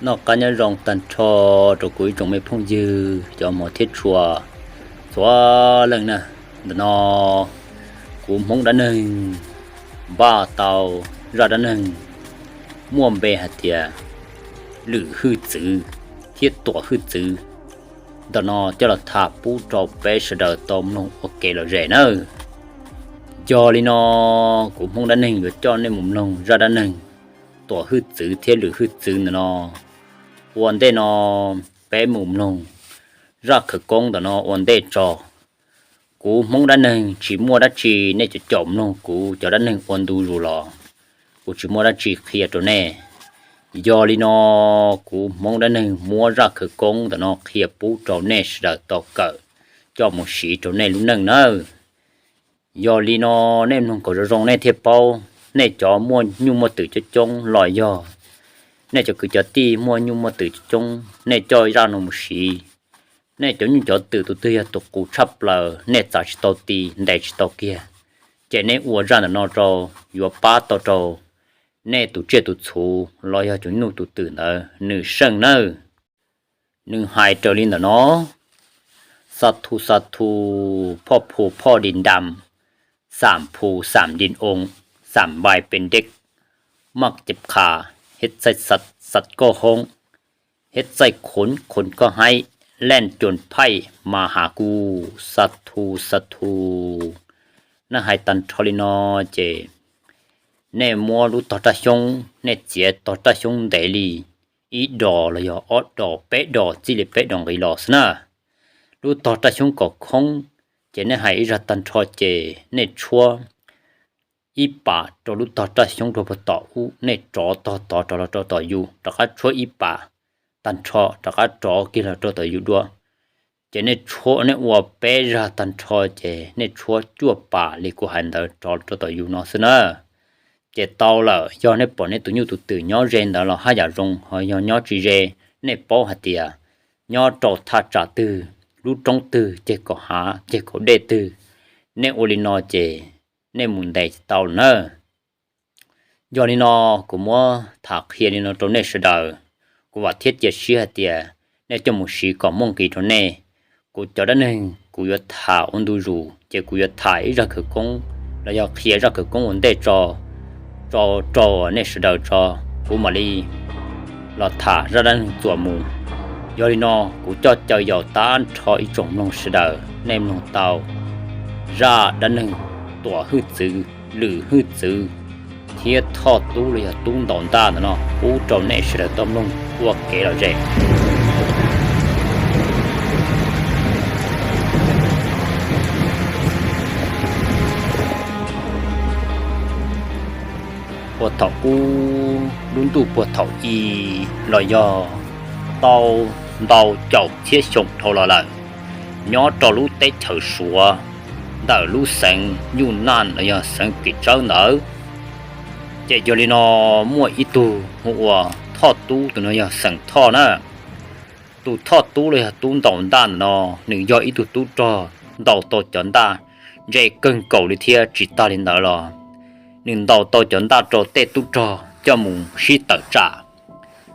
Noj qab nyob zoo tag nrho rau kuv ib tsoom me phooj ywg cov hmov thiab tshua txhua leej na. Ntawm no kuv Hmoob dab neeg npaj tau zaj dab neeg muaj npe hais tias Lwm Hwj Txwv thiab Tuam Hwj Txwv ntawm no coj los tham pub rau peb sawv daws tau mloog ua kev lom zem nawb. Yog li no, kuv Hmoob dab neeg yuav coj nej mus mloog zaj dab neeg Tuam Hwj Txwv thiab Lwm Hwj Txwv ntawm no. Ua ntej no peb mus mloog zaj khawv koob ntawm no ua ntej tso. Kuv Hmoob dab neeg tsis muaj dab tsi, nej cov caum mloog kuv cov dab neeg ua ntu zus los kuv tsis muaj dab tsi qhia rau nej. Yog li no, kuv Hmoob dab neeg muab zaj khawv koob ntawm no qhia pub rau nej sawv daws tau kawm coj mus siv rau nej lub neej nawb. Yog li no, nej mloog kom zoo zoo nej thiaj paub. Nej cov muaj nyuj muaj twm coob coob los yog nej cov kwv cov tij muaj nyuj muaj twm coob coob, nej coj zaj no mus siv. Nej cov nyuj cov twm tus twg yog tus qus tshaj plaws, nej txav tsis tau ti, ntes tsis tau kiag, ces nej ua zaj ntawm no rau, yuav pab tau rau nej tus tsiaj tus txhu los yog cov nyuj tus twm ntawd nws seej nawb. Nws hais raws li ntawm no: Xa thu xa thu, phoj phu phoj di nram, xam phu xam di oo, xam npai pes deb, maj ceb qha, hej txaij xav xav koj hoob, hej txaij khuv khuv koj haib, leej cuas phaij mas has kuv. Xa thu xa thu. Nej hais tag nrho li no ces nej muab lub tog raj xyoob, nej txiav tog raj xyoob ntev li ib dos los yog ob dos peb dos, txij li peb dos nqis los xwb na. Lub tog raj xyoob kom khoob, ces nej hais ib zag tag nrho ces nej tshuab ib pas rau lub tog raj xyoob rau puag tom ub, nej rov tog tod rov los rau tom yus, rov qab tshuab ib pas tag nrho, rov qab rov kiag los rau tom yus dua. Ces nej tshuab, nej ua peb zag tag nrho ces nej tshuab cuaj pas li kuv hais ntawd rov rau tom yus no xwb na. Ces tau lawm, yog nej pom nej tus nyuj tus twm nyob ze ntawd los haj yam zoo, ho yog nyob tsis ze, nej paub hais tias nyob rau thaj tsam twg, lub roob twg, ceg kaum hav ceg kaum dej twg, nej ua li no ces nej mus ntes tau lawm na. Yog li no, kuv muab tham qhia li no rau nej sawv daws. Kuv vam thiab cia siab hais tias nej coj mus siv kom muaj nqis rau nej. Kuv cov dab neeg kuv yuav tham ua ntu zus, ces kuv yuav tham ib zaj khawv koob los yog qhia zaj khawv koob ua ntej tso, tso rau nej sawv daws tso, kuv mam li los tham zaj dab neeg txuas mus. Yog li no, kuv coj caw yaus tag nrho ib tsoom mloog sawv daws, nej mloog tau zaj dab neeg Tuam Hwj Txwv, Lwm Hwj Txwv thiab Thoj Tub los yog Tub Ntaus Ntaj ntawm no pub rau nej sawv daws tau mloog ua kev lom zem. Puag thaum ub, lub ntuj puag thaum i los yog tau ntau caum txhiab xyoo dhau los lawm, nyob rau lub teb chaws Suav ntawm lub xeev Yuj Naj los yog xeev Kim Tsawb ntawd, ces yog li no muaj ib tug hu ua Thoj Tub, tus no yog xeem Thoj na. Tus Thoj Tub los yog Tub Ntaus Ntaj ntawm no, nws yog ib tug tub rog ntaus tau cov ntaj ntse kawg nkaus li thiab tsis tag li ntawd los nws ntaus tau cov ntaj rau tej tub rog coj mus sib tawm tsam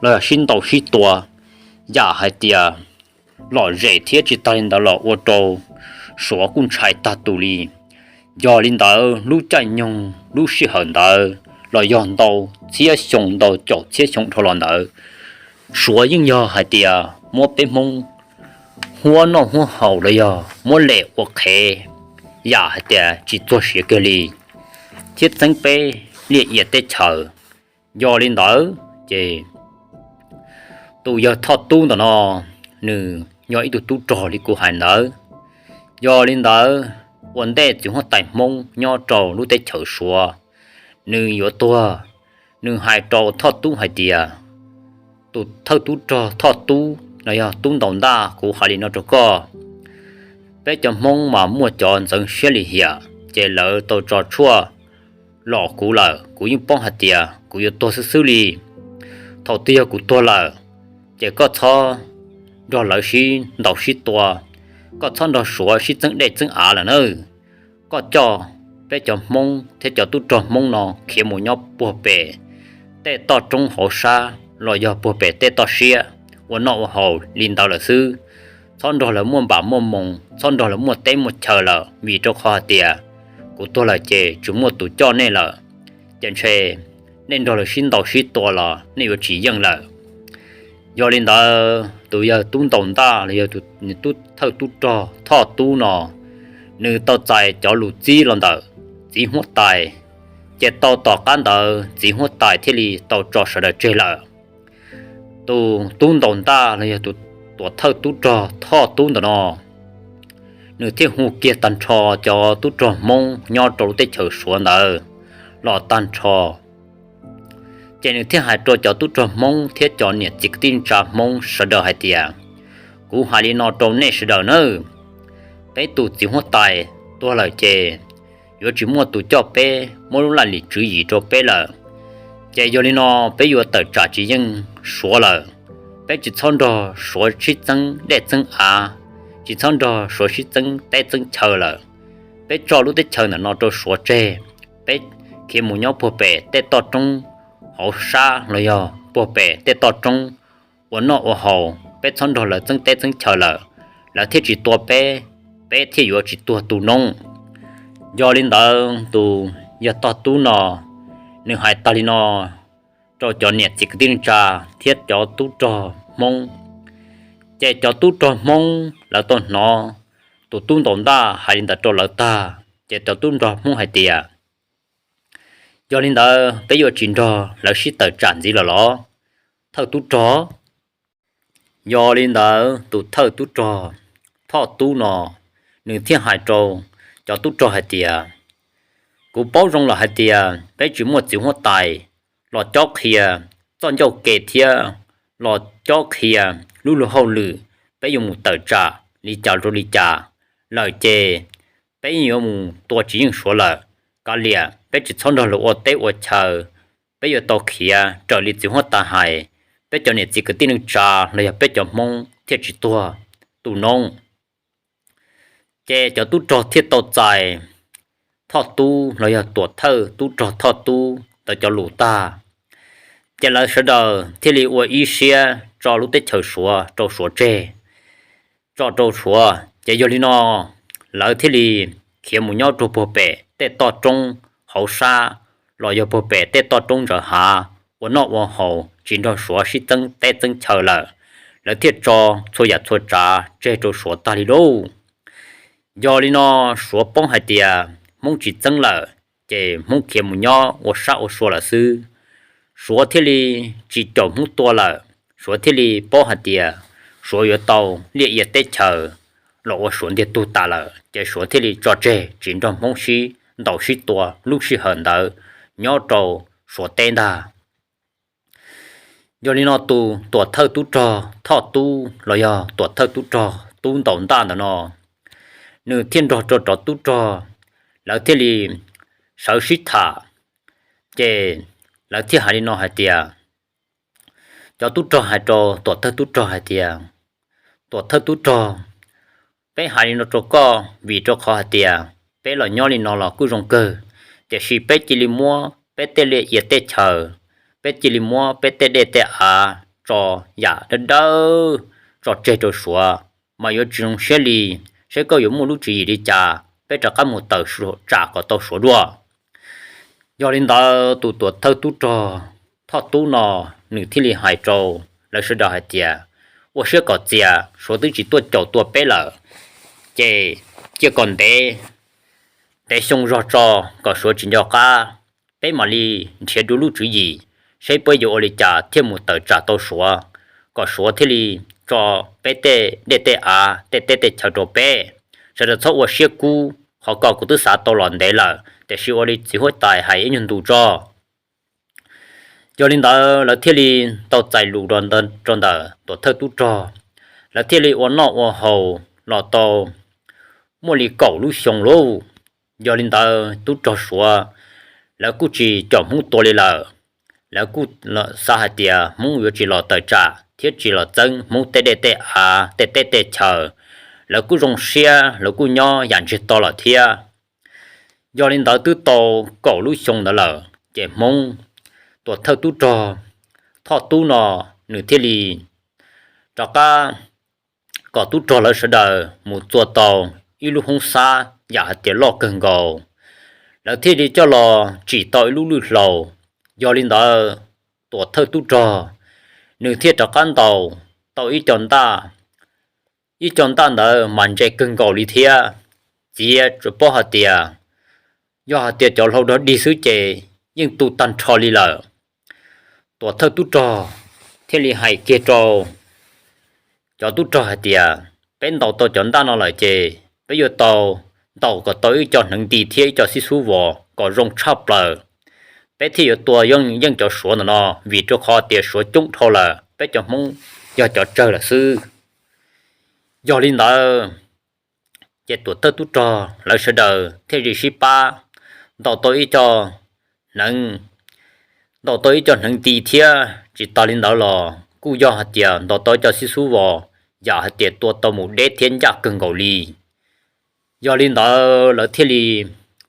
los yog sib ntaus sib tua, yam hais tias lom zem thiab tsis tag li ntawd los ua rau Suav kuj ntshai tag tus li. Yog li ntawd lub caij nyoog lub sij hawm ntawd los yog ntau txhiab xyoo ntau caum txhiab xyoo dhau los ntawd, Suav yeej yog hais tias muab peb Hmoob huab noj huab haus los yog muab lem ua qhev, yam hais tias tsis txuag siav kiag li, thiab txeeb peb liaj ia teb chaws. Yog li ntawd ces tus yawg Thoj Tub ntawm no, nws yog ib tug tub rog li kuv hais ntawd. Yog li ntawd, ua ntej txiv huab tais Hmoob nyob rau lub teb chaws Suav, nws yuav tuag, nws hais rau Thoj Tub hais tias, tus thawj tub rog Thoj Tub los yog Tub Ntaus Ntaj, kuv hais li no rau koj, peb cov Hmoob mas muaj cov ntxeev siab lim hiam, ces lawv tau tso tshuaj los kuv lawm, kuv yeej paub hais tias kuv yuav tuag xwb xwb li. Thaum twg yog kuv tuag lawm, ces koj txhob nrog lawv sib ntaus sib tua, koj txhob nrog Suav sib txeeb dej txeeb av lawm nawb. Koj coj peb cov Hmoob thiab cov tub rog Hmoob no khiav mus nyob puag pem tej toj roob hauv sab, los yog puag pem tej toj siab ua noj ua haus li ntawd lawm xwb. Txhob nrog lawv muaj npam muaj moos, txhob nrog lawv muaj teb muaj chaw lawm, vim rau qhov hais tias kuv tuag lawm ces tsis muaj tus coj nej lawm, ces ntshe nej nrog lawv sib ntaus sib tua los nej yuav tsis yeej lawm. Yog li ntawd tus yawg tub ntaus ntaj los yog tus tub thawj tub rog Thoj Tub no, nws tau txais cov lus txib los ntawm txiv huab tais, ces tau tom qab ntawd txiv huab tais thiaj li tau tso sawv daws tseg lawm. Tus tub ntaus ntaj los yog tus tuam thawj tub rog Thoj Tub ntawm no, nws thiaj hu kiag tag nrho cov tub rog Hmoob nyob rau lub teb chaws Suav ntawd los tag nrho. Ces nws thiaj hais rau cov tub rog Hmoob thiab cov niam txiv kwv tij neej tsa Hmoob sawv daws hais tias, kuv hais li no rau nej sawv daws nawb, peb tus txiv huab tais tuag lawm ces yuav tsis muaj tus coj peb, muab lub laj lim tswv yim rau peb lawm. Ces yog li no peb yuav tawm tsam tsis yeej Suav lawm. Peb tsis txhob nrog Suav sib txeeb dej txeeb av, tsis txhob nrog Suav sib txeeb teb txeeb chaw lawm. Peb tso lub teb chaws ntawm no rau Suav tseg, peb khiav mus nyob puag pem tej toj roob hauv sab los yog puag pem tej toj roob ua noj ua haus, peb txhob nrog lawv txeeb teb txeeb chaw lawm, lawv thiaj tsis tua peb, peb thiaj yuav tsis tuag tu noob. Yog li ntawd tus yawg Thoj Tub no, nws hais tag li no rau cov niam txiv kwv tij neej tsa thiab cov tub rog Hmoob. Ces cov tub rog Hmoob lawv tau hnov tus tub ntaus ntaj hais li ntawd rau lawv tag, ces cov tub rog Hmoob hais tias, yog li ntawd peb yuav tsis nrog lawv sib tawm tsam ntxiv lawm los, thawj tub rog? Yog li ntawd tus thawj tub rog Thoj Tub no, nws thiaj hais rau cov tub rog hais tias, kuv paub zoo lawm hais tias peb tsis muaj txiv huab tais los cob qhia txoj ncauj ke thiab los cob qhia lub luag hauj lwm, peb yuav mus tawm tsam li cas rau li cas lawm ces peb yuav mus tua tsis yeej Suav lawm. Kav liam, peb tsis txhob nrog luag ua teb ua chaw, peb yuav tau khiav raws li txiv huab tais hais, peb cov niam txiv kwv tij neej tsa los yog peb cov Hmoob thiaj tsis tuag tu noob. Ces cov tub rog thiaj tau txais Thoj Tub los yog tuam thawj tub rog Thoj Tub ntawd cov lus tag, ces lawv sawv daws thiaj li ua ib siab tso lub teb chaws Suav rau Suav tseg, tso rau Suav. Ces yog li no lawv thiaj li khiav mus nyob rau puag pem tej toj roob hauv sab los yog puag pem tej toj roob ntawd hav, ua noj ua haus tsis nrog Suav sib txeeb teb txeeb chaw lawm. Lawv thiaj tso txhua yam txhua tsav tseg rau Suav tag li lauj. Yog li no Suav paub hais tias Hmoob tsis txeeb lawm, ces Hmoob khiav mus nyob ua sab ua sua lawm xwb. Suav thiaj li tsis caum Hmoob tua lawm, Suav thiaj li paub hais tias Suav yuav tau liaj ia teb chaws los ua Suav ntiag tug tas lawm, ces Suav thiaj li tso tseg tsis nrog Hmoob sib ntaus sib tua lub sij hawm ntawd nyob rau Suav teb ntag. Yog li no tus tuam thawj tub rog Thoj Tub los yog tuam thawj tub rog Tub Ntaus Ntaj ntawm no, nws thiaj nrog rau cov tub rog, lawv thiaj li sawv sib tham. Ces lawv thiaj hais li no hais tias, cov tub rog hais rau tuam thawj tub rog hais tias, tuam thawj tub rog, peb hais li no rau koj vim rau qhov hais tias peb los nyob li no los kuj zoo kawg, tiam sis peb cia li muab peb tej liaj ia teb chaws, peb cia li muab peb tej dej tej av tso yam dawb dawb tso tseg rau Suav, mas yuav tsis zoo siab li. Saib koj yuav muaj lub tswv yim li cas, peb rov qab mus tawm tsam kom tau Suav dua. Yog li ntawd tus tuam thawj tub rog Thoj Tub no, nws thiaj li hais rau lawv sawv daws hais tias, ua siab kom txias, Suav twb tsis tuaj caum tua peb lawm, ces cia kom ntev, ntev xyoo zog tso kom Suav tsis nco qab, peb mam li nrhiav dua lub tswv yim, saib peb yuav ua li cas thiaj mus tawm tsam tau Suav, kom Suav thiaj li tso peb tej dej tej av tej teb tej chaw rau peb. Sawv daws txhob ua siab kub, qhov ko kuv twb xav tau los ntev lawm, tiam sis ua li txiv huab tais hais ib nyuag ntu tso. Yog li ntawd lawv thiaj li tau txais lus rau ntawm tuam thawj tub rog, lawv thiaj li ua noj ua haus los tau muaj li kaum lub xyoo lauj. Yog li ntawd tub rog Suav lawv kuj tsis caum Hmoob tua li lawm. Lawv kuj xav hais tias Hmoob yuav tsis los tawm tsam thiab tsis los txeeb Hmoob tej dej tej av tej teb tej chaw, lawv kuj zoo siab, lawv kuj nyob yam ntsiag to lawm thiab. Yog li ntawd twb tau kaum lub xyoo ntawd lawm, ces Hmoob tuam thawj tub rog Thoj Tub no nws thiaj li rov qab kom tub rog lawv sawv daws mus txua tau ib lub hoob xab yam hais tias loj kawg nkaus. Lawv thiaj li coj los tsim tau ib lub lwj hlau. Yog li ntawd, tuam thawj tub rog nws thiaj rov qab ntaus tau ib co ntaj. Ib co ntaj ntawd mas ntse kawg nkaus li thiab. Txiav tsuas paub hais tias yog hais tias cov hlau dog dig xwb ces yeej tu tag nrho li lawm. Tuam thawj tub rog thiaj li hais kiag rau cov tub rog hais tias, peb ntaus tau cov ntaj no lawm ces peb yuav tau ntaus kom tau ib co hneev nti thiab ib co xib xub vos kom zoo tshaj plaws. Peb thiaj yuav tua yeej cov suav ntawm no, vim rau qhov tias suav coob dhau lawm, peb cov Hmoob yog cov tsawg lawm xwb. Yog li ntawd, ces tuam thawj tub rog lawv sawv daws thiaj li sib pab ntaus tau ib co hneev, ntaus tau ib co hneev nti thiab. Tsis tas li ntawd los kuj yog hais tias ntaus tau ib co xib xub vos yam hais tias tua tau mus deb thiab ncaj kawg nkaus li. Yog li ntawd, lawv thiaj li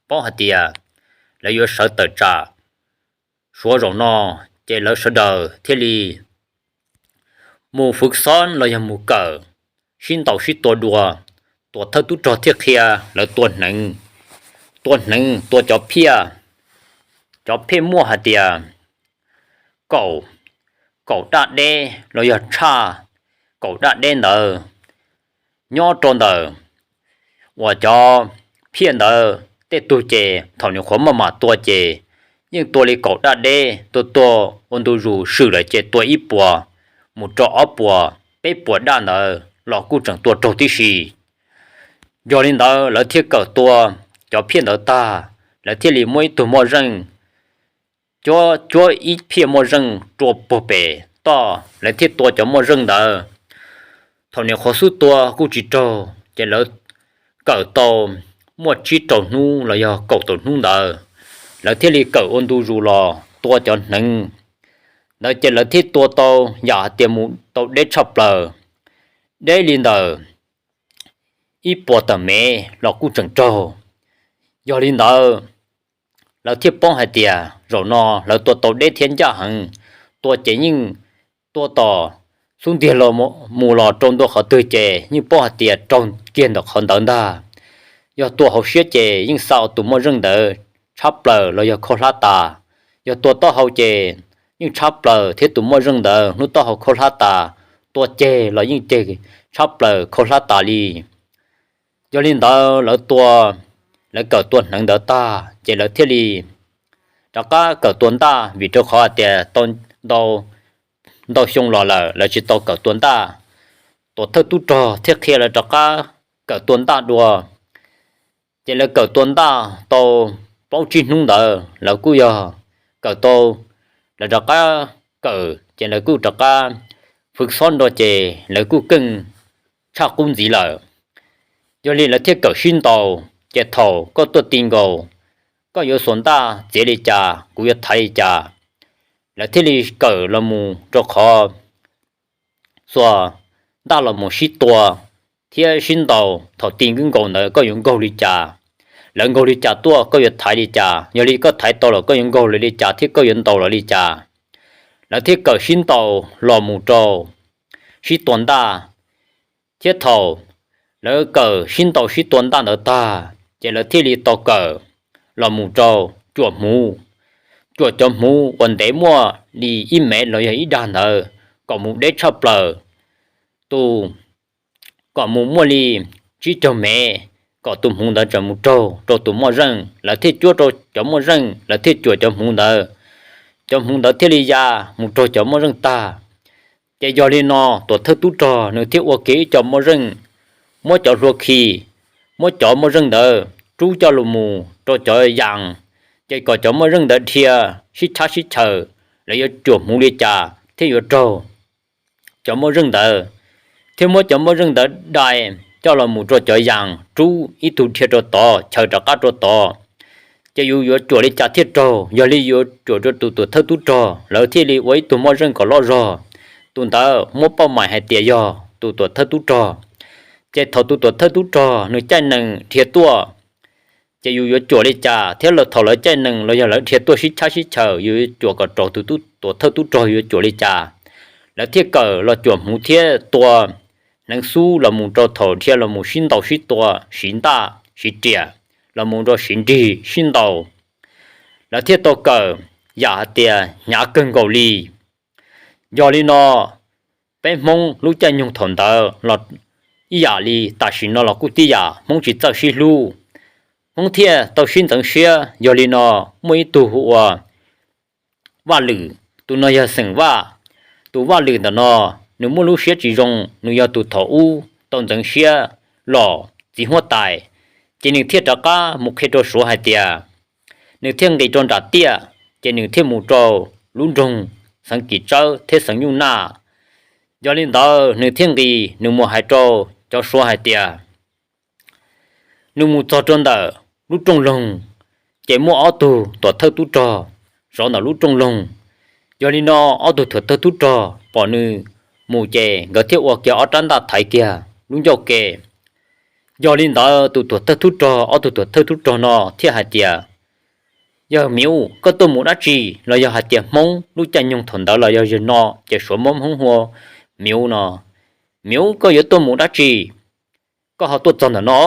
paub hais tias lawv yuav sawv tawm tsam suav zaum no, ces lawv sawv daws thiaj li mus fwv xob los yog mus kawm, sib ntaus sib tua dua. Tuam thawj tub rog thiaj qhia lawv tua hneev, tua hneev tua cov phiaj, cov phiaj muaj hais tias kaum, kaum daj deb los yog tshaj kaum daj deb ntawd nyob rau ntawm uas cov phiaj ntawd tej tug ces thaum nyuam qhuav maj mam tua ces yeej tua li kaum daj deb, tua tua ua ntu zus swm lawm ces tua ib puas mus rau ob puas peb puas daj ntawd los kuj tseem tua raug tib si. Yog li ntawd lawv thiaj kawm tua cov phiaj ntawd tag, lawv thiaj li muab ib tug moj zeej, cuab ib phiaj moj zeej rua puag pem toj, lawv thiaj tua cov moj zeej ntawd. Thaum nyuam qhuav xub tua kuj tsis raug ces lawv kawm tau muaj tsib rau hnub los yog kaum tawm hnub ntawd, lawv thiaj li kawm ua ntu zus los tua cov hneev ntawd ces lawv thiaj tua tau yam hais tias mus tau deb tshaj plaws, deb li ntawm ib puas tawm mev los kuj tseem raug. Yog li ntawd, lawv thiaj paub hais tias zaum no lawv tua tau deb thiab ncaj heev, tua ces yeej tua tom xub ntiag los mus los rau ntua qhov twg ces yeej paub hais tias raug kiag ntawm qhov ntawd ntag. Yog tua hauv siab ces yeej xa tus moj zeej ntawd tshab plaws los yog khaub hlab tas. Yog tua taub hau ces yeej tshab plaws thiab tus moj zeej ntawd hnub taub hau khaub hlab tas, tua ceg los yeej ceg tshab plaws khaub hlab tas li. Yog li ntawd lawv tua, lawv kawm tua hneev ntawd tag ces lawv thiaj li rov qab kawm tua ntaj, vim rau qhov hais tias tau ntau, ntau xyoo los lawm lawv tsis tau kawm tua ntaj. Tuam thawj tub rog thiaj qhia lawv rov qab kawm tua ntaj dua. Ces lawv kawm tua ntaj tau plaub tsib hnub ntawd lawv kuj yog kawm tau, lawv rov qab kawm ces lawv kuj rov qab fwv xob nrog ces lawv kuj keej tshaj qub ntxiv lawm. Yog li lawv thiaj kawm sib ntaus, ces thaum koj tuaj ti nkaus, koj yuav xuas ntaj txiav li cas, kuv yuav thaiv li cas, lawv thiaj li kawm los mus rau qhov xuas ntaj los mus sib tua thiab sib ntaus. Thaum ti nkaus ntawd koj yuav nkaug li cas, lawv nkaug li cas tuaj koj yuav thaiv li cas, yog li koj thaiv tau los koj yuav nkaug lawv li cas thiab koj yuav ntaus lawv li cas. Lawv thiaj kawm sib ntaus los mus rau sib tua ntaj, thiab thaum lawv kawm sib ntaus sib tua ntaj ntawd tag ces lawv thiaj li tau kawm los mus rau cuam hmuv, cuam cov hmuv uas ntev muaj li ib mev los yog ib dag ntawd kom mus deb tshaj plaws, tus kom mus muaj li tsib caug mev, kom tus hmuv ntawd tseem mus raug rau tus moj zeej. Lawv thiaj cuab rau cov moj zeej, lawv thiaj cuam cov hmuv ntawd, cov hmuv ntawd thiaj li ya mus raug cov moj zeej tag. Ces yog li no tuam thawj tub rog nws thiaj ua kiag ib co moj zeej, muab cov hlua khi, muab cov moj zeej ntawd rub coj los mus rau cov yas, ces kom cov moj zeej ntawd dhia sib tshab sib chaws, lawv yuav cuam hmuv li cas thiaj yuav raug cov moj zeej ntawd, thiab muab cov moj zeej ntawd dai coj los mus rau cov yas, rub ib tug dhia rau tod chaws rov qab rau tod, ces yus yuav cuam li cas thiaj raug. Yog li yuav cuam rau tus tuam thawj tub rog, lawv thiaj li ua ib tug moj zeej kom loj zog, tus ntawd muab pauj mais hais tias yog tus tuam thawj tub rog. Ces thaum tus tuam thawj tub rog nws caij nees dhia tuaj, ces yus yuav cuam li cas thiab lawv thaum lawv caij nees los yog lawv dhia tuaj sib chab sib chaws, yus yuav cuam kom raug tus tuam thawj tub rog yuav cuam li cas. Lawv thiaj kawm los cuam hmuv thiab tua hneev xub los mus rau thaum dhia los mus sib ntaus sib tua, siv ntaj siv riam los mus rau siv nrig sib ntaus. Lawv thiaj tau kawm yam hais tias hnyav kawg nkaus li. Yog li no, peb Hmoob lub caij nyoog thaum ntawd los ib yam li tam sim no los kuj tib yam, Hmoob tsis txawj sib hlub, Hmoob thiaj tau sib ntxeev siab. Yog li no, muaj ib tug hu ua Vaj Lwm, tus no yog xeem Vaj. Tus Vaj Lwm ntawm no, nws muaj lub siab tsis zoo, nws yog tus thaum ub tau ntxeev siab los txiv huab tais, ces nws thiaj rov qab mus qhia rau Suav hais tias, nws thiaj nqis rau nram tiaj, ces nws thiaj mus rau lub nroog Xeev Kim Tsawb thiab Xeev Nyuj Naj. Yog li ntawd nws thiaj nqis nws mus hais rau cov Suav hais tias, nws mus txog rau ntawm lub rooj loog, ces muaj ob tug tuam thawj tub rog zov ntawm lub rooj loog. Yog li no, ob tug tuam thawj tub rog pom nws mus ces nkawd thiaj ua kiag ob rab ntaj thaiv kiag lub ncauj ke. Yog li ntawd, tus tuam thawj tub rog, ob tug tuam thawj tub rog no thiaj hais tias, yawg Miv, koj tuaj mus dab tsi? Los yog hais tias Hmoob lub caij nyoog thaum ntawd los yog yawg no ces Suav muab Hmoob hu ua Miv no. Miv, koj yuav tuaj mus dab tsi, koj ho tuaj txog ntawm no?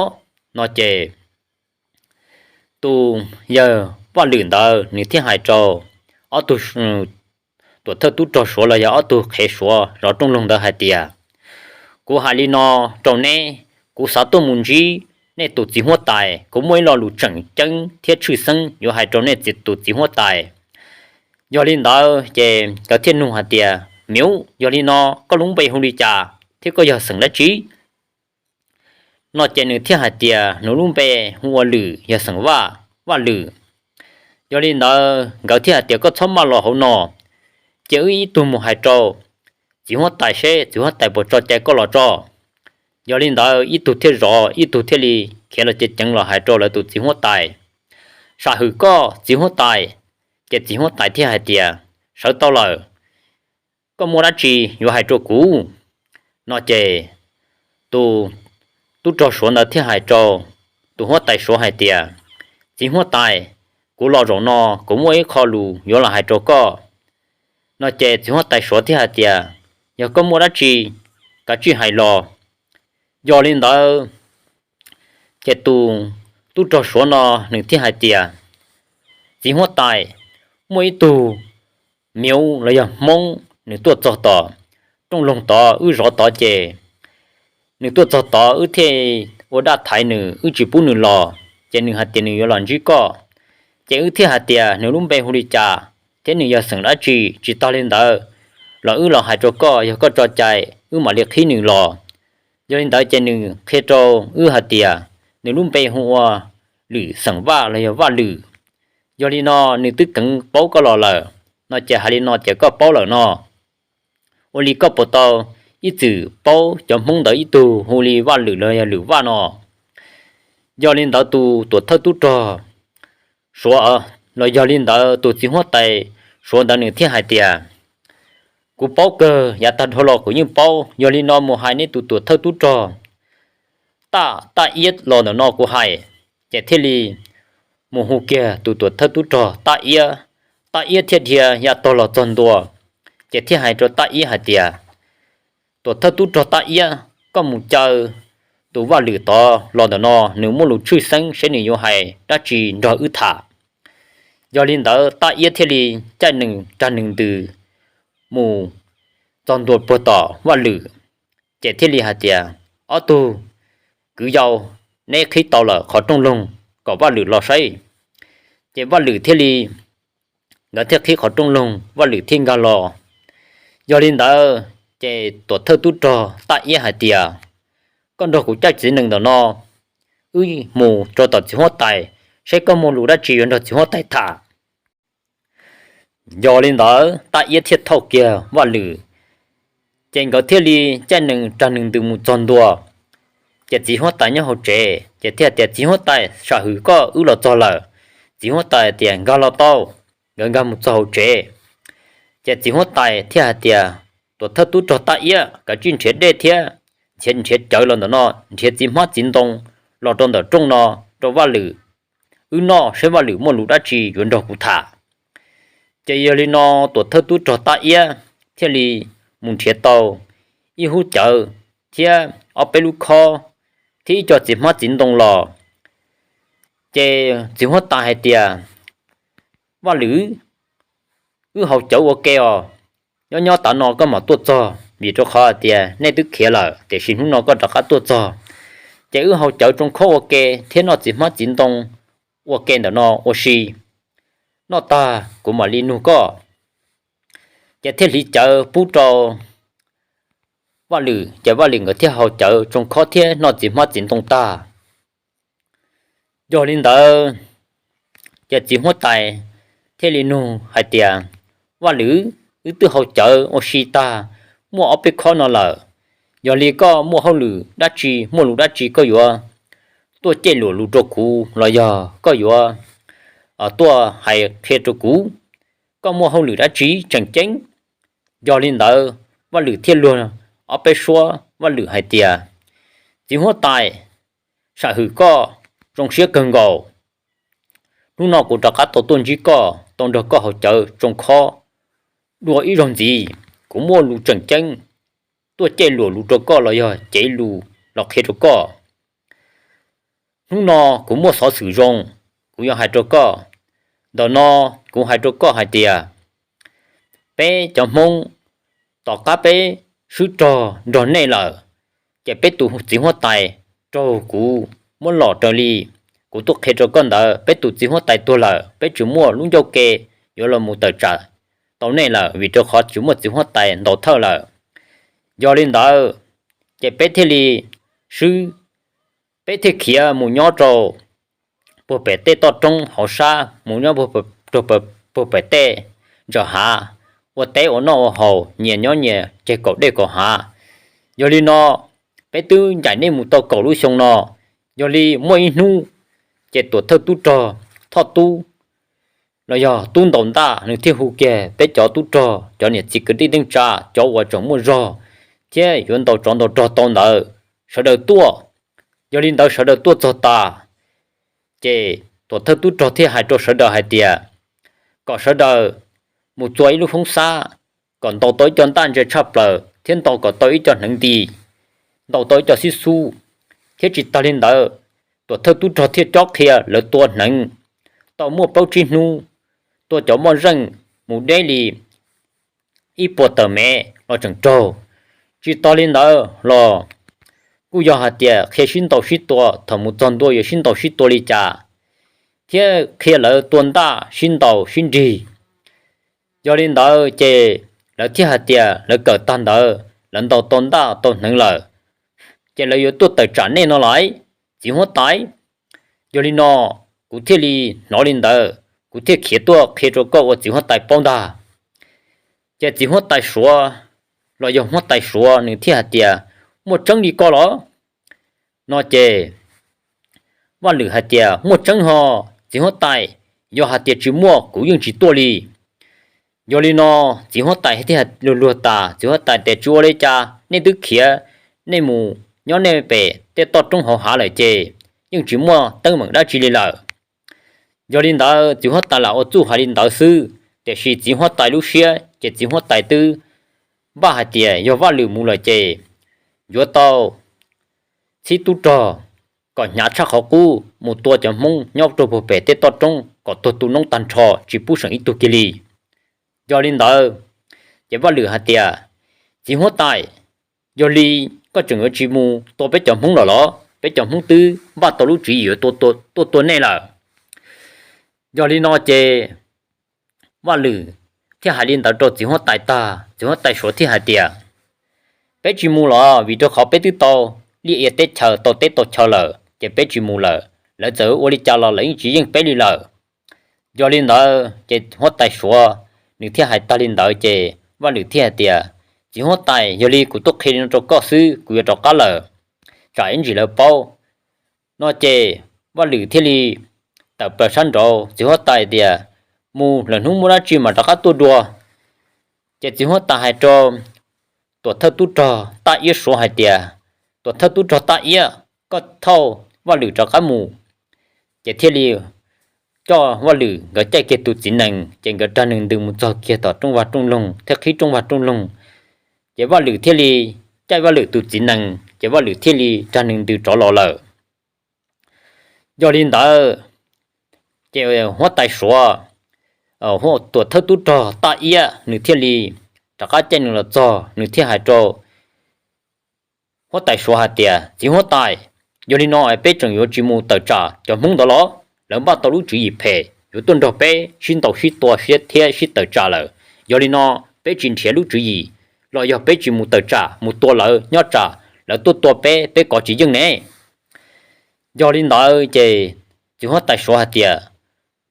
No ces tus yawg Vaj Lwm ntawd nws thiaj hais rau ob tug tuam thawj tub rog Suav los yog ob tug qhev Suav zov rooj loog ntawd hais tias, kuv hais li no rau neb, kuv xav tuaj mus ntsib nej tus txiv huab tais, kuv muaj ib lo lus tseem ceeb thiab tshwj xeeb yuav hais rau nej tus txiv huab tais. Yog li ntawd ces nkawd thiaj nug hais tias, Miv, yog li no koj lub npe hu li cas thiab koj yog xeem dab tsi? No ces nws thiaj hais tias nws lub npe hu ua Lwm, yog xeem Vaj, Vaj Lwm. Yog li ntawd nkawd thiaj hais tias, koj txhob maj los hauv no, cia wb ib tug mus hais rau txiv huab tais seb txiv huab tais puas tso cai koj los tso. Yog li ntawd ib tug thiaj zov, ib tug thiaj li khiav los ceev ceev los hais rau lawv tus txiv huab tais, sam hwm koj txiv huab tais. Ces txiv huab tais thiaj hais tias, sawv tau lawm, koj muaj dab tsi yuav hais rau kuv? No ces tus tub rog Suav ntawd thiaj hais rau tus huab tais Suav hais tias, txiv huab tais, kuv los zaum no kuv muaj ib qho lus yuav los hais rau koj. No ces txiv huab tais Suav thiaj hais tias, yog koj muaj dab tsi, kav tsij hais los. Yog li ntawd ces tus tub rog Suav no nws thiaj hais tias, txiv huab tais, muaj ib tug Miv los yog Hmoob nws tuaj txog tom rooj loog tod wb zov tod ces nws tuaj txog tod wb thiaj ua dab thaiv nws, wb tsis pub nws los, ces nws hais tias nws yuav los ntsib koj. Ces wb thiaj hais tias nws lub npe hu li cas thiab nws yog xeem dab tsi, tsis tas li ntawd los wb los hais rau koj, yog koj tso cai wb mam li qhib nws los. Yog li ntawd ces nws qhia rau wb hais tias nws lub npe hu ua Lwm, xeem Vaj los yog Vaj Lwm. Yog li no nws twb keev paub koj los lawm. No ces hais li no ces koj paub lawm no, ua li koj puas tau ib txwm paub cov Hmoob ntawd ib tug hu li Vaj Lwm los yog Lwm Vaj no? Yog li ntawd tus tuam thawj tub rog Suav, los yog li ntawd tus txiv huab tais Suav ntawd nws thiaj hais tias, kuv paub kawg, yav tag dhau los kuv yeej paub. Yog li no mus hais nej tus tuam thawj tub rog Taj, Taj Iab los ntawm no kuv hais. Ces thiaj li mus hu kiag tus tuam thawj tub rog Taj Iab. Taj Iab thiaj dhia ya tog los txog ntua, ces thiaj hais rau Taj Iab hais tias, tuam thawj tub rog Taj Iab, koj mus caw tus Vaj Lwm tod los ntawm no, nws muaj lus tshwj xeeb seb nws yuav hais dab tsi nrog wb tham. Yog li ntawd Taj Iab thiaj li caij nees rag nees ntws mus txog ntua puag tom Vaj Lwm, ces thiaj li hais tias, ob tug kwv yau, neb qhib tau lawm qhov rooj loog kom Vaj Lwm los saib. Ces Vaj Lwm thiaj li, nkawd thiaj qhib qhov rooj loog, Vaj Lwm thiaj nkag los. Yog li ntawd ces tuam thawj tub rog Taj Iab hais tias, koj nrog kuv caij txiv nees ntawm no, wb mus rau tom txiv huab tais, saib koj muaj lus dab tsi yuav nrog txiv huab tais tham. Yog li ntawd Taj Iab thiaj thauj kiag Vaj Lwm, ces nkawd thiaj li caij nees rag nees ntws mus txog ntua. Ces txiv huab tais nyob hauv tsev, ces thiaj tias, txiv huab tais, sam hwm koj, wb los txog lawm. Txiv huab tais tias, nkag los tau. Nkawd nkag mus txog hauv tsev, ces txiv huab tais thiaj hais tias, tuam thawj tub rog Taj Iab, kav tsij nrhiav dej thiab nrhiav, nrhiav cawv los ntawm no, nrhiav txiv hmab txiv ntoo los rau ntawm rooj no rau Vaj Lwm. wb noj saib Vaj Lwm muaj lus dab tsi yuav nrog kuv tham. Ces yog li no tuam thawj tub rog Taj Iab thiaj li mus nrhiav tau ib hub cawv thiab ob peb lub khob thiab ib co txiv hmab txiv ntoo los. Ces txiv huab tais hais tias, Vaj Lwm, wb haus cawv ua ke os, nyob nyob tav no koj mam tuaj txog, vim rau qhov hais tias nej twb khiav lawm tiam sis hnub no koj rov qab tuaj txog. Ces wb haus cawv tsoo khob ua ke thiab noj txiv hmab txiv ntoo ua ke ntawm no ua si, noj tag kuv mam li nug koj. Ces thiaj hliv cawv pub rau Vaj Lwm, ces Vaj Lwm nkawd thiaj haus cawv tsoo khob thiab noj txiv hmab txiv ntoo tag. Yog li ntawd, ces txiv huab tais thiaj li nug hais tias, Vaj Lwm, wb twb haus cawv ua si tag muaj ob peb khob no lawm, yog li koj muaj hauj lwm dab tsi, muaj lus dab tsi koj yuav tuaj cem luam lus rau kuv los yog koj yuav tuaj hais qhia rau kuv, koj muaj hauj lwm dab tsi tseem ceeb? Yog li ntawd Vaj Lwm thiaj luag ob peb suab, Vaj Lwm hais tias, Txiv huab tais, sam hwm koj zoo siab kawg nkaus. Hnub no kuv rov qab tau tuaj ntsib koj, tau nrog koj haus cawv tsoo khob dua ib zaug ntxiv, kuv muaj lus tseem ceeb tuaj cem luam lus rau koj los yog cev lus los qhia rau koj. Hnub no kuv muaj xov xwm zoo, kuv yuav hais rau koj. Ntawm no kuv hais rau koj hais tias, peb cov Hmoob, tom qab peb swb rog nrog nej lawm, ces peb tus txiv huab tais raug kuv muab lom raws li kuv tuaj qhia rau koj ntawd, peb tus txiv huab tais tuag lawm, peb tsis muaj lub ncauj ke yuav los mus tawm tsam tau nej lawm, vim rau qhov tsis muaj txiv huab tais ntaus thawj lawm. Yog li ntawd, ces peb thiaj li swb, peb thiaj khiav mus nyob rau puag pem tej toj roob hauv sab, mus nyob puag pem tej ntsaum hav, ua teb ua noj ua haus, nyias nyob nyias ceg kaum dej kaum hav. Yog li no, peb twb ncaim nej mus tau kaum lub xyoo no. Yog li muaj ib hnub, ces tuam thawj tub rog Thoj Tub los yog Tub Ntaus Ntaj, nws thiaj hu kiag peb cov tub rog, cov niam txiv kwv tij neej tsa, cov uas tseem muaj zog thiab yuav ntaus tsov ntaus rog tau ntawd, sawv daws tuaj. Yog li ntawd sawv daws tuaj txog tas, ces tuam thawj tub rog thiaj hais rau sawv daws hais tias, kom sawv daws mus txua ib lub foob xab, kom ntaus tau ib co ntaj ntse tshaj plaws thiab ntaus kom tau ib co hneev nti, ntaus tau ib co xib xub, thiab tsis tas li ntawd, tuam thawj tub rog thiaj cob qhia lawv tua hneev tau muaj plaub tsib hnub, tua cov moj zeej mus deb li ib puas tawm mev los tseem raug. Tsis tas li ntawd los kuj yog hais tias qhia sib ntaus sib tua, thaum mus txog ntua yuav sib ntaus sib tua li cas, thiab qhia lawv tua ntaj sib ntaus sib nrig. Yog li ntawd ces lawv thiaj hais tias lawv kawm tag ntawd, lawv ntaus tau ntaj tau hneev lawm, ces lawv yuav tuaj tawm tsam nej no lawm, txiv huab tais. Yog li no, kuv thiaj li hnov li ntawd, kuv thiaj khiav tuaj qhia rau koj ua txiv huab tais paub ntag. Ces txiv huab tais Suav los yog huab tais Suav nws thiaj hais tias, muaj tseeb li ko los? No ces Vaj Lwm hais tias, muaj tseeb ho txiv huab tais, yog hais tias tsis muaj kuv yeej tsis tuaj li. Yog li no txiv huab tais thiaj luag luag tas, txiv huab tais tias, tsis ua li cas, nej twb khiav, nej mus nyob nej pem tej toj roob hauv hav lawm ces yeej tsis muaj teeb meem dab tsi li lawm. Yog li ntawd txiv huab tais lam ua txuj hais li ntawd xwb, tiam sis txiv huab tais lub siab ces txiv huab tais twb npaj hais tias yog Vaj Lwm mus lawm ces yuav tau txhib tub rog kom hnyav tshaj qhov qub mus tua cov Hmoob nyob rau puag pem tej toj roob kom tuag tu noob tag nrho tsis pub seem ib tug kiag li. Yog li ntawd ces Vaj Lwm hais tias, txiv huab tais, yog li koj tseem yuav tsis mus tua peb cov Hmoob lawm los? Peb cov Hmoob twb npaj tau lub tswv yim yuav tuaj tua nej lawm. Yog li no ces Vaj Lwm thiaj hais li ntawd rau txiv huab tais tag, txiv huab tais Suav thiaj hais tias, peb tsis mus los vim rau qhov peb twb tau liaj ia teb chaws tau teb tau chaw lawm ces peb tsis mus lawm, lawv txawm ua li cas los lawv yeej tsis yeej peb li lawm. Yog li ntawd ces huab tais Suav nws thiaj hais tag li ntawd ces Vaj Lwm thiaj hais tias, txiv huab tais, yog li kuv tuaj qhia li no rau koj xwb, kuv yuav rov qab lawm, tsam ib ntsis lawv paub. No ces Vaj Lwm thiaj li tawm plaws sab nraud, txiv huab tais tias, mus, lwm hnub muaj dab tsi mas rov qab tuaj dua. Ces txiv huab tais hais rau tuam thawj tub rog Taj Iab Suav hais tias, tuam thawj tub rog Taj Iab, koj thauj Vaj Lwm rov qab mus. Ces thiaj li coj Vaj Lwm nkawd caij kiag tus txiv nees ces nkawd rag nees ntws mus txog kiag tom rooj vag rooj loog thiab qhib rooj vag rooj loog. Ces Vaj Lwm thiaj li caij Vaj Lwm tus txiv nees ces Vaj Lwm thiaj li rag nees ntws rov los lawm. Yog li ntawd ces huab tais Suav, tuam thawj tub rog Taj Iab nws thiaj li rov qab caij nws los txog, nws thiaj hais rau huab tais Suav hais tias, Txiv huab tais, yog li no peb tseem yuav tsis mus tawm tsam cov Hmoob ntawd los? Lawv npaj tau lub tswv yim phem yuav tuaj nrog peb sib ntaus sib tua siab thiab sib tawm tsam lawm. Yog li no peb tsis nrhiav lub tswv yim los yog peb tsis mus tawm tsam mus tua lawv nyob tsam lawv tuaj tua peb, peb kov tsis yeej ne. Yog li ntawd ces txiv huab tais Suav hais tias,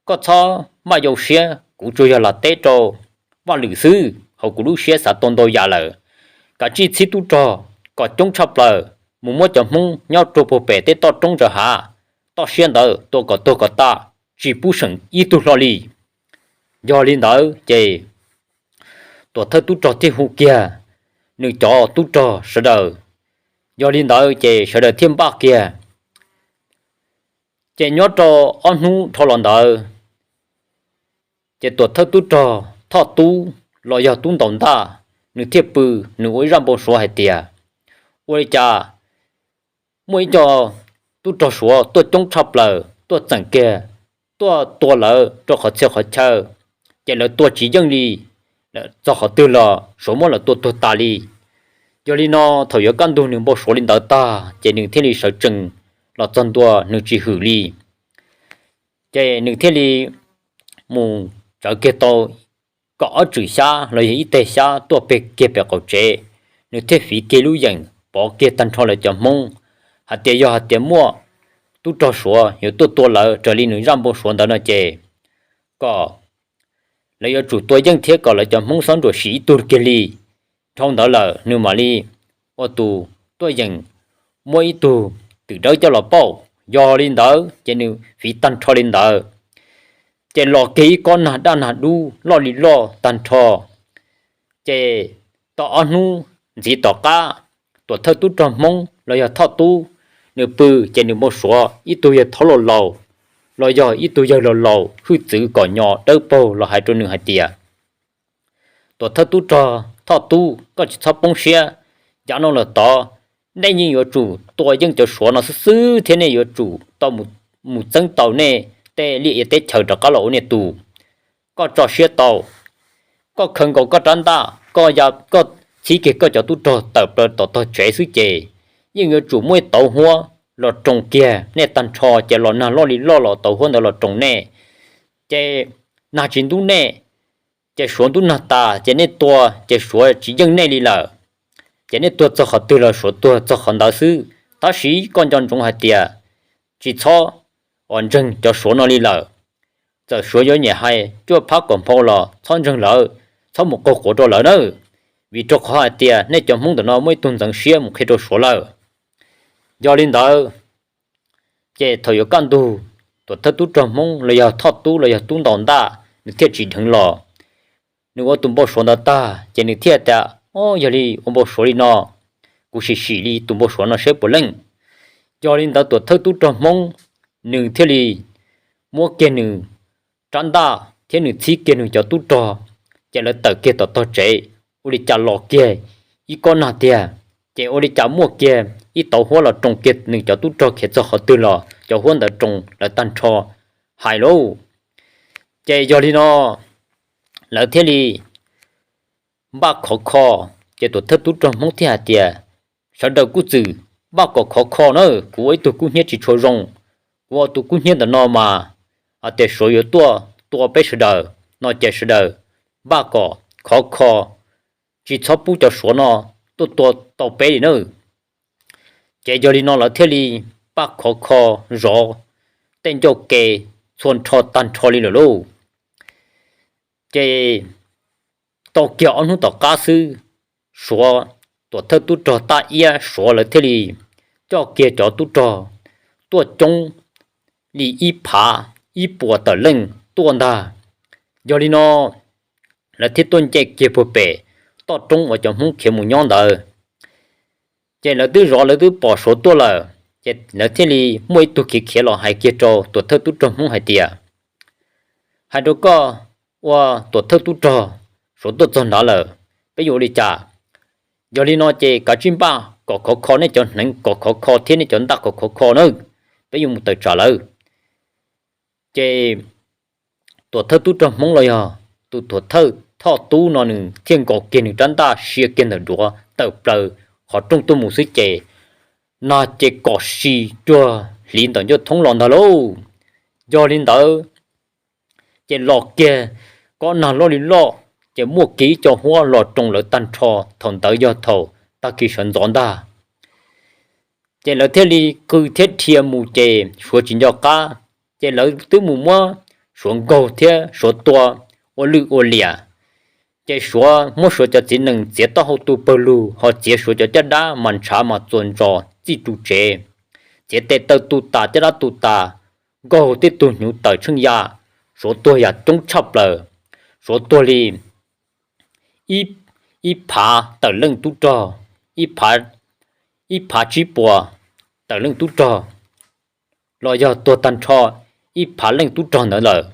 Koj txhob maj yau siab, kuv tsuas yog lam teb rau Vaj Lwm xwb, hauv kuv lub siab xav tau ntau yam lawm. Kav tsij txhib tub rog kom coob tshaj plaws mus muab cov Hmoob nyob rau puag pem tej toj roob ntawd hav, toj siab ntawd tua kom tuag kom tag, tsis pub seem ib tug hlo li. Yog li ntawd ces tuam thawj tub rog thiaj hu kiag nws cov tub rog sawv daws. Yog li ntawd ces sawv daws thiaj npaj kiag. Ces nyob rau ob hnub dhau los ntawd, ces tuam thawj tub rog Thoj Tub los yog Tub Ntaus Ntaj, nws thiaj pw, nws ua ib zaj npau suav hais tias, Ua li cas muaj ib co tub rog Suav tuaj coob tshaj plaws tuaj txeem kiag, tuaj tua lawv rau qhov txhia qhov chaw, ces lawv tua tsis yeej li, txog qhov twg los Suav muab lawv tua tuag tas li. Yog li no thaum yuav kaj ntug nws npau suav li ntawd tag ces nws thiaj li sawv tsees los txog ntua, nws tsis hwm li. Ces nws thiaj li mus tsawv kiag tau kaum ob tswm xyab los yog ib teg xyab tuaj peg kiag pem qaum tsev, nws thiaj fiv kiag lub yeem pov kiag tag nrho lawv cov Hmoob, hais tias yog hais tias muaj tub rog Suav yuav tuaj tua lawv raws li nws zaj npau suav ntawd no ces kom lawv yuav tsum tua yeej thiab kom lawv cov Hmoob xob ntsuam sim ib tug kiag li. Dhau ntawd lawm nws mam li ua tus tuaj yeem muab ib tug twm dawb coj los pauj. Yog li ntawd ces nws fiv tag nrho li ntawd, ces los kiag ib kob nag daj nag dub loj li loj tag nrho. Ces tau ob hnub ntxiv tom qab, tuam thawj tub rog Hmoob los yog Thoj Tub, nws pw, ces nws npau suav ib tug yawg thaub laus laus los yog ib tug yawg laus laus hwj txwv kom nyo dawb paug los hais rau nws hais tias, Tuam thawj tub rog Thoj Tub, koj tsis txhob poob siab. Yav no los tod nej yeej yuav tsum tua yeej cov Suav no xwb xwb thiab nej yuav tsum tau mus txeeb tau nej tej liaj ia teb chaws rov qab los ua nej tus. Koj tso siab tau, koj khaws nkaus koj rab ntaj, koj txhib kiag koj cov tub rog tawm plaws tom tog tsev xwb ces yeej yuav tsum muaj ib tauv huab los roos kiag nej tag nrho. Ces los nag loj li loj los tauv huab ntawd los roos nej, ces nag tsis ntub nej, ces Suav ntub nag tas ces nej tua ces Suav tsis yeej nej li lawm. Ces nej tua txog qhov twg los Suav tuag txog qhov ntawd xwb. Tab sis koj nco ntsoov hais tias tsis txhob uas ntseeg cov Suav no li lawm. Txawm Suav yuav nyiam hais cuaj phab kaum hmo los txhob ntseeg lawv, txhob mus qaug quav rau lawv nawb, vim rau qhov hais tias nej cov Hmoob ntawm no muaj ib tug ntxeev siab mus qhia rau Suav lawm. Yog li ntawd, ces thaum yuav kaj ntug, tuam thawj tub rog Hmoob los yog Thoj Tub los yog Tub Ntaus Ntaj nws thiaj tsim dheev los. Nws ua tus npau suav ntawd tag ces nws thiaj tias, Ob, yog li ua npau suav li no, kuv sim sim li tus npau suav no saib puas leej. Yog li ntawd tuam thawj tub rog Hmoob nws thiaj li muab kiag nws rab ntaj thiab nws txhib kiag nws cov tub rog, ces lawv tawm kiag tom tog tsev, ua li cas los kiag ib kob nag tiag, ces ua li cas muaj kiag ib tauv huab los roos kiag nws cov tub rog khiav txog qhov twg los cov huab ntawd roos lawv tag nrho hais lauj. Ces yog li no lawv thiaj li npaj khov kho. Ces tuam thawj tub rog Hmoob thiaj hais tias, Sawv daws kuj txwm npaj kom khov kho na, kuv ua ib tug kub hnyiab tsis tshua zoo, kuv ua tus kub hnyiab ntawm no mas hais tias Suav yuav tuaj tua peb sawv daws no ces sawv daws npaj kom khov kho, tsis txhob pub cov Suav no tuaj tua tau peb li na. Ces yog li no lawv thiaj li npaj khov kho zov tej ncauj ke txhua nrho tag nrho li lawm lauj. Ces tau kiag ob hnub tom qab xwb, Suav, tuam thawj tub rog Taj Iab Suav lawv thiaj li coj kiag cov tub rog tuaj coob li ib phav ib puas tawm leej tuaj ntag. Yog li no lawv thiaj tuaj nce kiag puag pem toj roob uas cov Hmoob khiav mus nyob ntawd. Ces lawv twb zov lawv twb pom Suav tuaj lawm, ces lawv thiaj li muaj ib tug khiav khiav los hais kiag rau tuam thawj tub rog Hmoob hais tias, hais rau koj ua tuam thawj tub rog Suav tuaj txog nrad lawm, peb yuav ua li cas? Yog li no ces kav tsij npaj kom khov kho nej cov hneev kom khov kho thiab nej cov ntaj kom khov kho nawb, peb yuav mus tawm tsam lawm. Ces tuam thawj tub rog Hmoob los yog tus tuam thawj Thoj Tub no nws thiaj nkaus kiag nws rab ntaj sia kiag ntawm duav tawm plaws qhov rooj tuaj mus xwb ces nag ces kom si cuag hliv ntawm ncauj thoob los ntag lauj. Yog li ntawd ces los kiag kob nag loj li loj, ces muaj kiag ib co huab los roos lawv tag nrho. Thaum ntawd yog thaum tag kis sawv ntxov ntag, ces lawv thiaj li qw thiab dhia mus ces Suav tsis nco qab, ces lawv twb mus muab Suav nkaug thiab Suav tua ua lwj ua liam. Ces Suav muab Suav cov txiv nees txiav taub hau tu pawg lug, ho txiav Suav cov caj dab mas ntshav mas txuas ntsos txij ru tsev, txiav tes taw tu tas caj dab tu tas, nkaug tej tug hnyuv tawm tsheej ya, Suav tuag yam coob tshaj plaws. Suav tuag li ib phav tawm leej tub rog, ib phav tsib puas tawm leej tub rog, los yog tuag tag nrho ib phav leej tub rog ntawd lawm.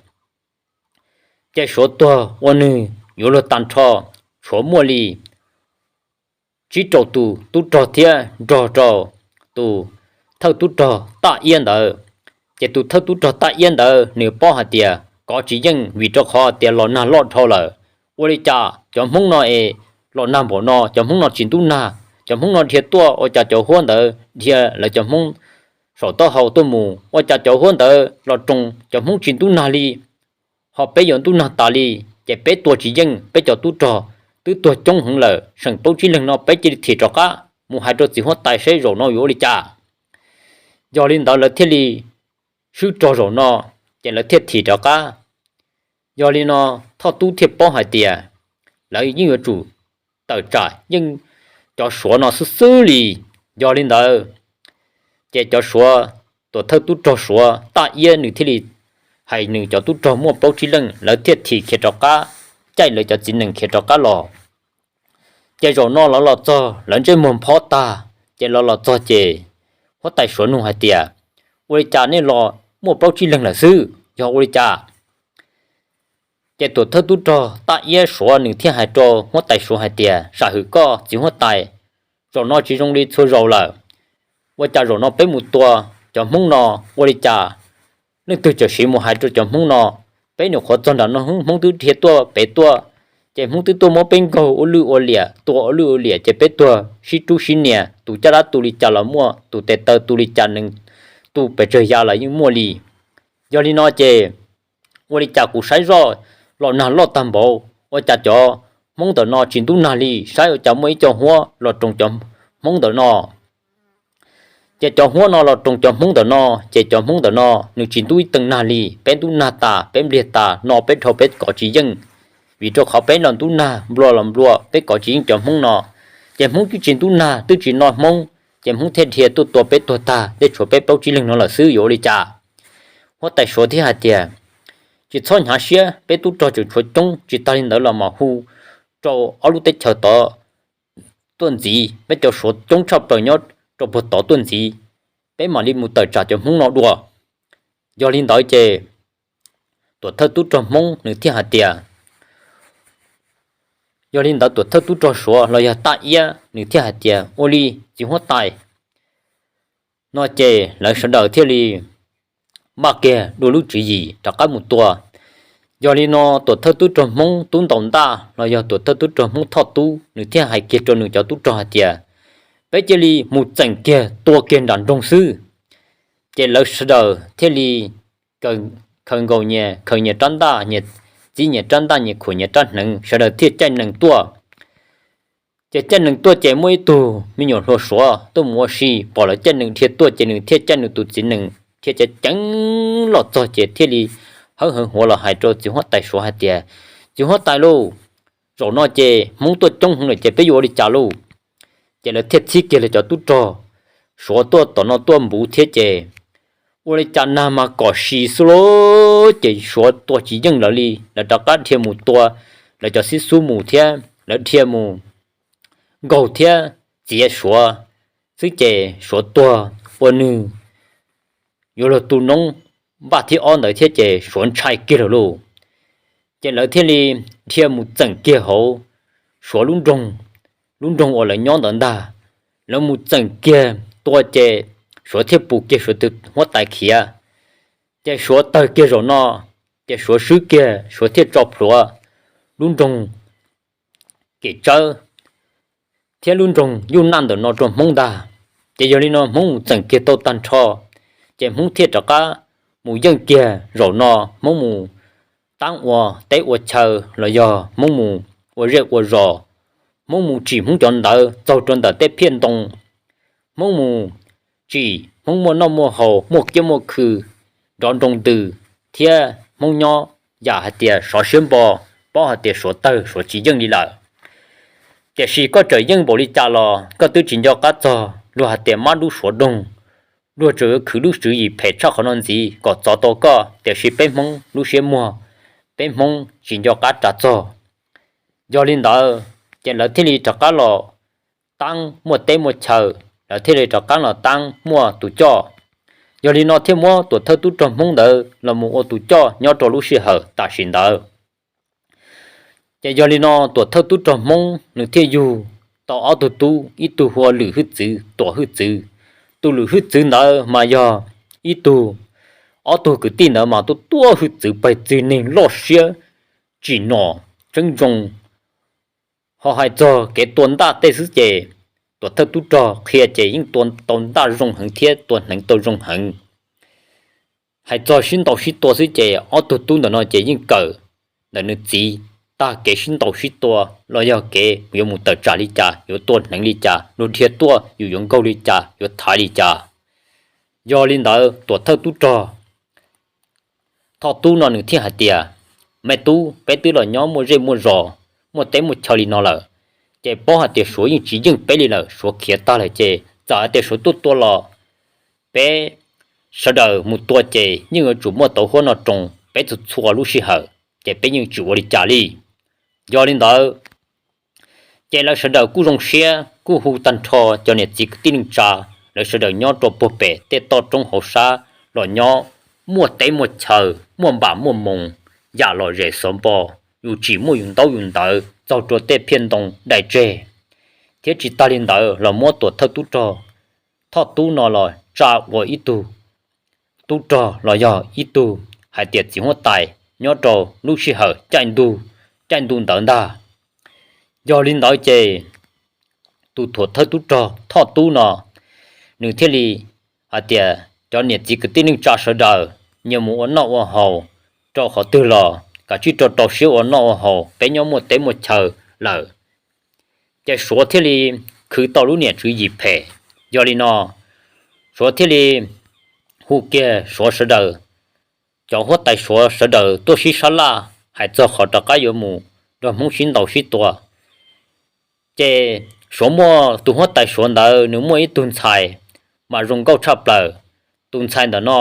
Ces Suav tuag ua nws yuav luag tag nrho, tshuav muaj li tsib rau tus tub rog thiab nrog rau tus thawj tub rog Taj Iab ntawd. Ces tus thawj tub rog Taj Iab ntawd nws paub hais tias kov tsis yeej vim rau qhov tias los nag loj dhau lawm. Ua li cas cov Hmoob no es los nag npaum no, cov Hmoob no tsis ntub nag, cov Hmoob no dhia tuaj ua cas cov huab ntawd dhia lawv cov Hmoob saum taub hau tuaj mus, ua cas cov huab ntawd los roos cov Hmoob tsis ntub nag li, ho peb yuav ntub nag tas li, ces peb tua tsis yeej, peb cov tub rog twb tuag coob heev lawm, seem plaub tsib leeg no peb cia li thim rov qab mus hais rau txiv huab tais seb zaum no yuav ua li cas. Yog li ntawd lawv thiaj li swb rog zaum no, ces lawv thiaj thim rov qab. Yog li no Thoj Tub thiaj paub hais tias lawv yeej yuav tsum tawm tsam yeej cov Suav no xwb xwb li. Yog li ntawd ces cov Suav, tuam thawj tub rog Suav Taj Iab nws thiaj li hais nws cov tub rog muaj plaub tsib leej, lawv thiaj thim khiav rov qab, caij lawv cov txiv nees khiav rov qab los. Ces zaum no lawv los txog lawv ntsej muag nphob tag, ces lawv los txog ces huab tais Suav nug hais tias, ua li cas nej los muaj plaub tsib leeg lawm xwb, yog ua li cas? Ces tuam thawj tub rog Taj Iab Suav nws thiaj hais rau huab tais Suav hais tias, sam hwm koj txiv huab tais, zaum no tsis zoo li txhua zaus lawm. Ua cas zaum no peb mus tua cov Hmoob no, ua li cas leej twg txawm siv mus hais rau cov Hmoob no? Peb nyuam qhuav txog nram no, Hmoob twb dhia tuaj pem tuaj, ces Hmoob twb tuaj muab peb nkaug ua lwj ua liam, tua ua lwj ua liam ces peb tuag sib rub sib nias, tus caj dab tu li cas los muaj, tus tes taw tu li cas nees, tus pes tsawg ya los yeej muaj li. Yog li no ces ua li cas kuv saib zoj los nag loj tag npaum, ua cas cov Hmoob ntawm no tsis ntub nag li, saib ua cas muaj ib co huab los roos cov Hmoob ntawm no. Ces cov huab no los roos cov Hmoob ntawm no, ces cov Hmoob ntawm no nws tsis ntub ib teev nag li, peb ntub nag tas peb npliag tas no peb dhau peb kov tsis yeej, vim rau qhov peb los ntub nag nplua los nplua peb kov tsis yeej cov Hmoob no. Ces Hmoob twb tsis ntub nag twb tsis no Hmoob, ces Hmoob thiaj dhia tuaj tua peb tuag tag, tej tshuav peb plaub tsib leeg no lawm xwb, yuav ua li cas? Huab tais Suav thiaj hais tias, tsis txhob hnyav siab, peb tub rog tseem tshuav coob, tsis tas li ntawd los mas hu rau ob lub teb chaws tod tuaj ntxiv, peb cov Suav coob tshaj plaws nyob rau puag tod tuaj ntxiv, peb mam li mus tawm tsam cov Hmoob no dua. Yog li ntawd ces tuam thawj tub rog Hmoob nws thiaj hais tias, yog li ntawd tuam thawj tub rog Suav los yog Taj Iab nws thiaj hais tias, ua li txiv huab tais. No ces lawv sawv daws thiaj li npaj kiag dua lub tswv yim rov qab mus tua. Yog li no tuam thawj tub rog Hmoob Tub Ntaus Ntaj los yog tuam thawj tub rog Hmoob Thoj Tub nws thiaj hais kiag rau nws cov tub rog hais tias, peb cia li mus txeem kiag tua kiag nram nroog xwb. Ces lawv sawv daws thiaj li khaws nkaus nyias, khaws nyias rab ntaj, nyias txib nyias rab ntaj, nyias khuam nyias rab hneev, sawv daws thiaj caij nees tuaj. Ces caij nees tuaj ces muaj ib tug me nyuam hluas Suav tuaj mus ua si, pom lawv caij nees dhia tuaj ces nws thiaj caij nws tus txiv nees dhia ceev ceev los txog ces thiaj li hawb heev hauv los hais rau txiv huab tais Suav hais tias, txiv huab tais lauj, zaum no ces Hmoob tuaj coob heev lawm ces peb yuav ua li cas lauj? Ces lawv thiaj txhib kiag lawv cov tub rog Suav tuaj tom no tuaj npuv thiab ces ua li cas nag mas kom si xwb lauj, ces Suav tua tsis yeej lawv li, lawv rov qab dhia mus tua lawv cov xib xub mus thiab lawv dhia mus nkaug thiab txiav Suav xwb ces Suav tuag ua nws yuav luag tu noob npaj thib ob ntawd thiab ces Suav ntshai kiag lawm lauj. Ces lawv thiaj li dhia mus txeem kiag hauv Suav lub nroog, lub nroog uas lawv nyob ntawd ntag. Lawv mus txeem kiag tua ces Suav thiaj pus kiag Suav tus huab tais khiav. Ces Suav tawg kiag zaum no, ces Suav swb kiag, Suav thiaj tso plhuav lub nroog Kem Tsawb thiab lub nroog Yuj Naj ntawm no rau Hmoob ntag. Ces yog li no Hmoob mus txeem kiag tau tag nrho, ces Hmoob thiaj rov qab mus yeej kiag zaum no, Hmoob mus taab ua teb ua chaw los yog Hmoob mus ua zej ua zos, Hmoob mus tsim Hmoob cov ntawv txaug rau ntawm tej phiaj ntoo, Hmoob mus tsim Hmoob muaj noj muaj haus, muaj kiab muaj khw, nrov nroo ntws, thiab Hmoob nyob yam hais tias sov siab npo, paub hais tias Suav tawg Suav tsis yeej li lawm. Tiam sis koj txawm yeej npaum li cas los koj twb tsis nco qab txog luag hais tias mab dub Suav doog. Luag tseem yuav khwv lub tswv yim phem tshaj qhov no ntxiv kom txov tau koj, tiam sis peb Hmoob lub siab muag, peb Hmoob tsis nco qab ras txog. Yog li ntawd, ces lawv thiaj li rov qab los taab muaj teb muaj chaw, lawv thiaj li rov qab los taab muaj tus coj. Yog li no thiaj muab Tuam Thawj Tub Rog Hmoob ntawd los mus ua tus coj nyob rau lub sij hawm tam sim ntawd. Ces yog li no Tuam Thawj Tub Rog Hmoob nws thiaj yug tau ob tug tub, ib tug hu ua Lwm Hwj Txwv, Tuam Hwj Txwv. Tus Lwm Hwj Txwv ntawd mas yog ib tug, ob tug kwv tij ntawd mas tuaj tuaj hwj txwv pais txwv neeg loj siab, tsim nom tseeb zoo. Ho hais txog kev tua ntaj tej xwb ces Tuam Thawj Tub Rog qhia ces yeej tua tau ntaj zoo heev thiab tua hneev tau zoo heev. Hais txog sib ntaus sib tua xwb ces ob tug tub ntawm no ces yeej kawm ntawm nws txiv tag kev sib ntaus sib tua los yog kev yuav mus tawm tsam li cas, yuav tua hneev li cas, luag dhia tuaj yus yuav nkaug li cas, yuav thaiv li cas. Yog li ntawd Tuam Thawj Tub Rog Thoj Tub no nws thiaj hais tias, me tub, peb twb los nyob muaj zej muaj zos, muaj teb muaj chaw li no lawm, ces paub hais tias Suav yeej tsis yeej peb li lawm, Suav khiav tag lawm ces txawm hais tias Suav tuaj tua los peb sawv daws mus tua ces yeej yuav tsum muaj tauv huab no roos peb txhua txhua lub sij hawm, ces peb yeej tsis ua li cas li. Yog li ntawd, ces lawv sawv daws kuj zoo siab kuj hu tag nrho cov niam txiv kwv tij neej tsa, lawv sawv daws nyob rau puag pem tej toj roob hauv sab los nyob, muaj teb muaj chaw, muaj npam muaj moos, yam lom zem xov npo, yus tsim muaj yus ntaub yus ntawv txaug rau tej phiaj ntoo dai tseg, thiab tsis tag li ntawd los muab Tuam Thawj Tub Rog Thoj Tub no los tsa ua ib tug tub rog los yog ib tug hais tias txiv huab tais nyob rau lub sij hawm caij ntuj, caij ntuj ntawd ntag. Yog li ntawd ces tus Tuam Thawj Tub Rog Thoj Tub no nws thiaj li hais tias cov niam txiv kwv tij neej tsa sawv daws nyias mus ua noj ua haus rau qhov twg los kav tsij rau rau siab ua noj ua haus, peb nyob muaj teb muaj chaw lawm. Ces Suav thiaj li khwv tau lub niam tswv yim phem. Yog li no Suav thiaj li hu kiag Suav sawv daws, cov huab tais Suav sawv daws tuaj sib sab laj hais txog qhov rov qab yuav mus nrog Hmoob sib ntaus sib tua. Ces Suav muaj tus huab tais Suav ntawd nws muaj ib tug ntxhais mas zoo nkauj tshaj plaws. Tus ntxhais ntawm no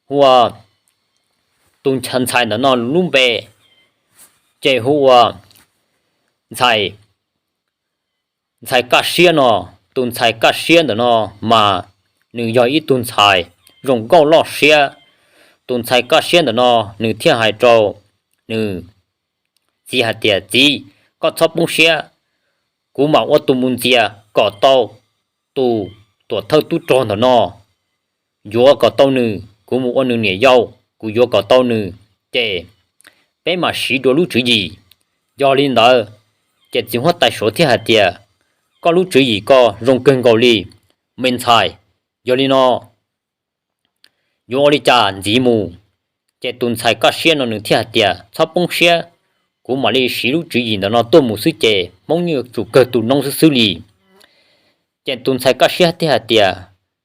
hu ua, tus ntxhais ntawm no lub npe ces hu ua ntxhais, ntxhais Kaj Siab no. Tus ntxhais Kaj Siab ntawm no mas nws yog ib tug ntxhais zoo nkauj loj siab. Tus ntxhais Kaj Siab ntawm no nws thiaj hais rau nws txiv hais tias, txiv, koj txhob poob siab, kuv mam ua tus mus ntxias kom tau tus Tuam Thawj Tub Rog ntawm no, yuav kom tau nws, kuv mus ua nws niam yau, kuv yuav kom tau nws, ces peb mam siv dua lub tswv yim. Yog li ntawd, ces txiv huab tais Suav thiaj hais tias, koj lub tswv yim ko zoo kawg nkaus li me ntxhais. Yog li no yuav ua li cas ntxiv mus? Ces tus ntxhais Kaj Siab no nws thiaj hais tias, txhob poob siab, kuv mam li siv lub tswv yim ntawm no tuaj mus xwb ces Hmoob yeej yuav tsum kawg tu noob xwb xwb li. Ces tus ntxhais Kaj Siab thiaj hais tias,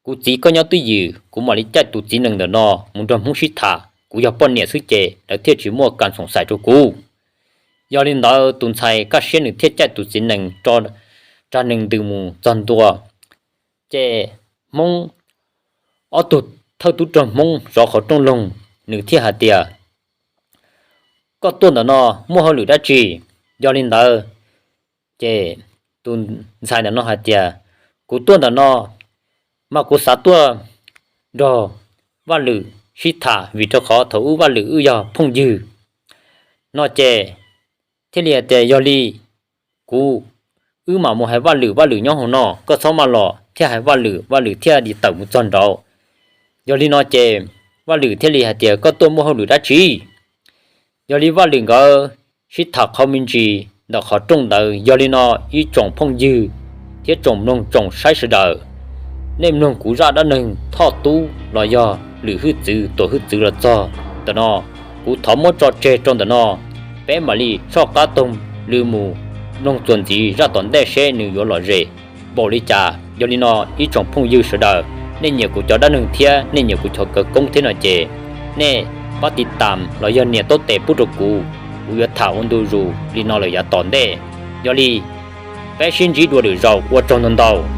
kuv txiv, koj nyob twj ywm, kuv mam li caij tus txiv nees ntawm no mus nrog Hmoob sib tham, kuv yog poj niam xwb ces lawv thiaj tsis muaj kas xoom xais rau kuv. Yog li ntawd tus ntxhais Kaj Siab nws thiaj caij tus txiv nees rau rag nees ntws mus txog ntua. Ces Hmoob, ob tug thawj tub rog Hmoob zov qhov rooj loog, nws thiaj hais tias, koj tuaj ntawm no muaj hauj lwm dab tsi? Yog li ntawd, ces tus ntxhais ntawm no hais tias, kuv tuaj ntawm no mas kuv xav tuaj nrog Vaj Lwm sib tham, vim rau qhov thaum ub Vaj Lwm wb yog phooj ywg. no ces thiaj li hais tias yog li kuv, wb mam mus hais Vaj Lwm, Vaj Lwm nyob hauv no, koj txhob maj los thiab hais Vaj Lwm, Vaj Lwm thiaj li tawm mus txog nraud. Yog li no ces Vaj Lwm thiaj li hais tias koj tuaj muaj hauj lwm dab tsi? Yog li Vaj Lwm nkawd sib tham qhov me ntsis ntawm qhov rooj ntawd. Yog li no ib tsoom phooj ywg thiab tsoom mloog tsoom saib sawv daws, nej mloog kuv zaj dab neeg Thoj Tub los yog Lwm Hwj Txwv, Tuam Hwj Txwv los txog ntawm no, kuv thov muab tso tseg rau ntawm no, peb mam li tshoj qab toog lw mus mloog txuas ntxiv zaj tom ntej seb nws yuav lom zem npaum li cas. Yog li no ib tsoom phooj ywg sawv daws, nej nyiam kuv cov dab neeg thiab nej nyiam kuv cov khawv koob thiab no ces nej pab tiv tam los yog nias taub tes pub rau kuv, kuv yuav tham ua ntu zus li no lawm yav tom ntej. Yog li peb sib ntsib dua lwm zaus, ua tsaug ntau ntau.